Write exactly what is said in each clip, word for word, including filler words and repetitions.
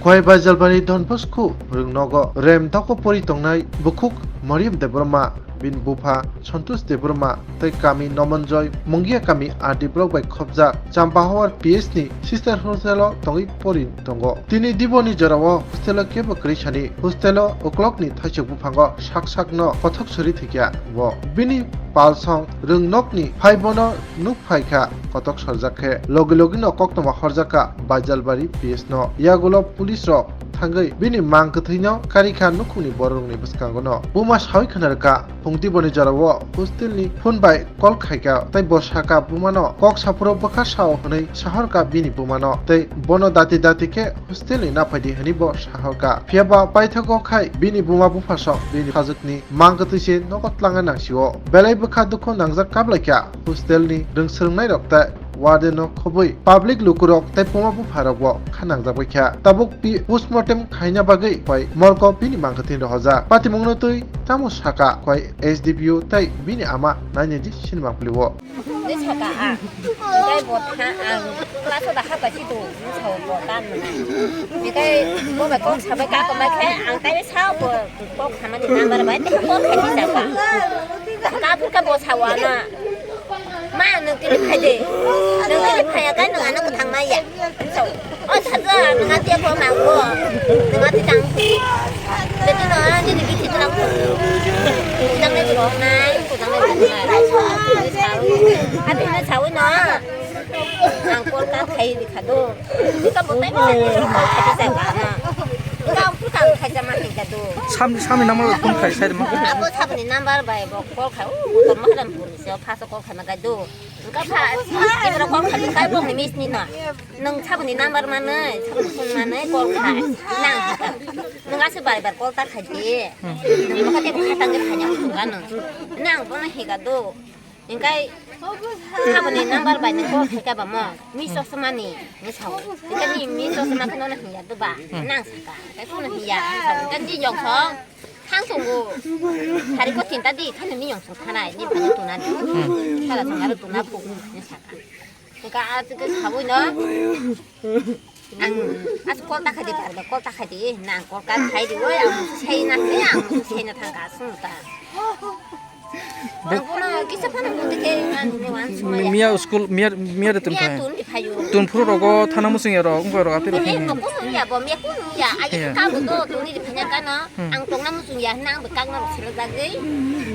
Wai Baijalbari Don Bosco rwngnogo rem dako pori tongnai bukhuk Mariam Debbarma, bini bupha Santosh Debbarma tei kami Nomonjoy Mungia kami R D block bai khopjak Champahawar P S ni sister hostel o tongwi pori tongo. Tini diboni jorao hostel o kebo kwrwi sani hostel o uklokni thaisuk buphango sak sakno kothok sori thwikya bo. Bini palsong rwngnokni phai bono nuk phaikha kotok sorjak khe logi logino koktwma horjakha Baijalbari P S no. Yagulo police rok thangwi bini mang kwthwino karikha nukhungni bororokni bwskangono. Buma sawi khna rwkha, phungtwi boni jorao hostelni phone bai call khaikha tei bo sakha bumano kok saphuru bwkha sao hwnwi sahorkha bini bumano tei bono dati dati khe hostelni naphaidi hwnwi bo sahorkha. Phiyaba paithago khai bini buma buphasong bini sajwkni mang kwtwi se nogo tlangna nangsio. Belai bwkha dukhu nangjak kablaikha hostelni rwngswrwngnairok tei warden no khobwi public lukurok tei buma bupharokbo kha nangjak baikha. Tabuk pi-, postmortem khaina bagwi bai morgo bini mang kwthwi rohorjak. Patimungno twi tamo sakha koi S D P O tei bini ama nainai di sinimang pili o. Tei saka ang. Tei bo tha ang class o da hapa si tu, sao bo tan na. Tei bo bai kok sabai ka ko mai khe ang tei sao bo kok samani number bai tei kok khai di saka. Ka phu ka bo sao ana. Ma, nwng tini phai de. Nwng tini phai ya, kai nwng ano kwthang ma ya. So, o saja, nwng ati ko ma ko. Nwng ati tang. Jadi no, ani ni biti tang. Kudang le ro nai, kudang le ro nai. Ati na sawi no. Ang kol ka khai di khado. Ka bo tai ko khai di sa ka na. Ka ang kol ka khai jama ni khado. Sam, sam ni namar kun khai sai ma. Abo sabni number bai bo kol khai. O, motor mahram pun. Sio phaso kol khaima gai do. Engka pha, ibra kol khaima gai bong ni mis ni na. Nang saboni number manai, saboni phone manai kol khai. Nang hika. Nang ase bar bar kol ta khai di. Nang mo kate mo khatang ke phanya kanu. Nang bono hika do. Engkai saboni number bai nang kol khai ka ba mo. Mis sok samani, ni sao. Engka ni mis sok sama khano na hiya do ba. Nang saka. Kai phone hiya. Engka di yong song. Thang tongo. Hari ko tinta di, thani miyong song thanai, ni bhani tuna di. Sara song aro tuna phu, ni saka. Ka a tu ke sabui no. Ang as kol ta khai di, kol ta khai di, na kol ka khai di, oi, ang sei na, ni ang sei na thang ka sung ta. Ang ko na kisa phana mo de ke, ang ni wan sung ya. Miya school, miya, miya de tun khai. Miya tun di phayu. Tun phuru rogo thana musung ya rok, ungkoi rok ati rok. Miya ko nung ya, bo miya ko nung ya, aye ka bo do, tun di phanya ka no. Ang tongna muchung ya hwnwi ang bwkakno rw sirwk jagwi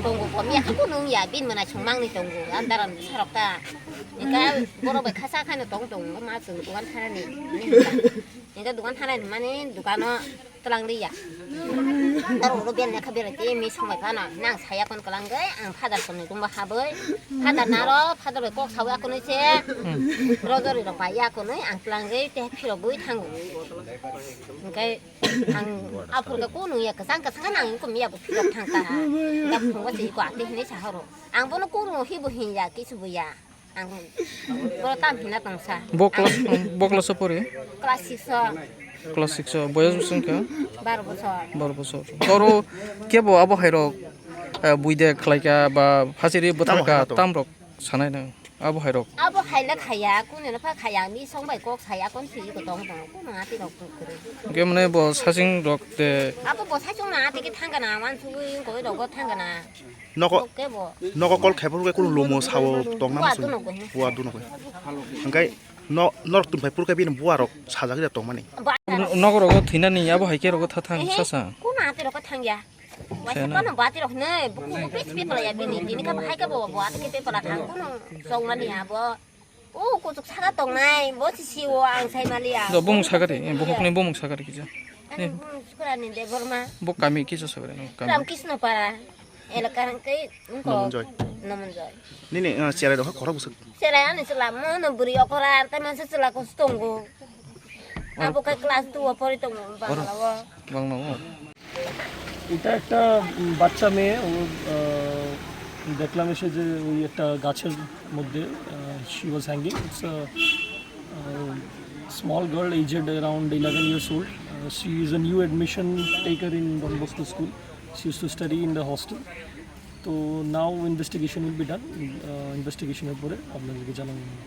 tongo, komiya khe kunu wngya, bini mwnaisong mangni tongo, ang daran bwsarok ta. Hwnkhe borok bai kha sa khaino tong tongo, ma chwng dogan thanani hinwi hwnkha. Hwnkhe dogan thanani hwnmani dogano twlang liya. Norok ulo bel lekha berai twi mui somai phano nang saya kon kwlangwi ang father songni room o habwi father naro father bai kok sawi akonwi se rojori rok bai akonwi ang twlangwi tei phirogwi thango. Hwnkhe Ang aphuru khe kunu ya kwchang kwchang nang ko miya bo phirok thang ta. Da phungo se ko ate hinwi sa horo. Ang bono kunu hi bo hin ya kisu bo ya. Ang bo tam hina tong sa. Bo class, bo class o pori? Class six o. Class six o. Boyos bosong khe? Baro bosor. Baro bosor. Toro kebo abo hai rok, eh, buide khlai ka ba phasiri bwthar ka tam rok sanai nang. Abo hai rok. Abo hai le khaya, kunu no pha khaya, mi song bai kok saya, kon si ko tong tong, kunu ati rok kuk kuru. Hwnkhe mane bo saching rok de. Abo bo sachung na ati ke thang kana, wan su wi ko rok go thang kana. Noko, Oke bo. Noko kol khai phuru kunu lomo sao tong na Bua musu. Duno ko he. Bua duno ko. Hwnkhe no, norok tun phai phuru khe bini bua rok sajagwi da tong mani. Ba. Nogo rogo thinani abo hai khe rogo tha thang Ehe, sasa. Kunu ati rok thang ya. Waisa Sena. Kono bati rok hinwi buku buku pis pepala ya bini tini ka bahai ka bo bo ati ke pepala thang kono song mani ya bo. O kuchuk saka tong nai bo si si o ang sai mali ya. Do bumung sakari, eh, buhuk ni bumung sakari kisa. Ani bumung sukurani Debbarma. Bo kami kisa sakari no kami. Ram Krishna para. Elaka hangke ungko. Nomonjoy. Nomonjoy. Nini, eh, cherai rok khorok bwswk. Cherai ani chwla mono bwrwi okora tai mansa chwla kos tongo. Abo khe class two o pori tongo Bangla o. Bangla o. এটা একটা, উম, বাচ্চা মেয়ে, ও, আহ, দেখলাম এসে যে ওই একটা গাছের মধ্যে, আহ, she was hanging. It's a, uh, small girl, aged around eleven years old. Uh, she is a new admission taker in Don Bosco School. She used to study in the hostel. তো now investigation will be done. আহ, ইনভেস্টিগেশনের পরে আপনাদেরকে জানানো হবে।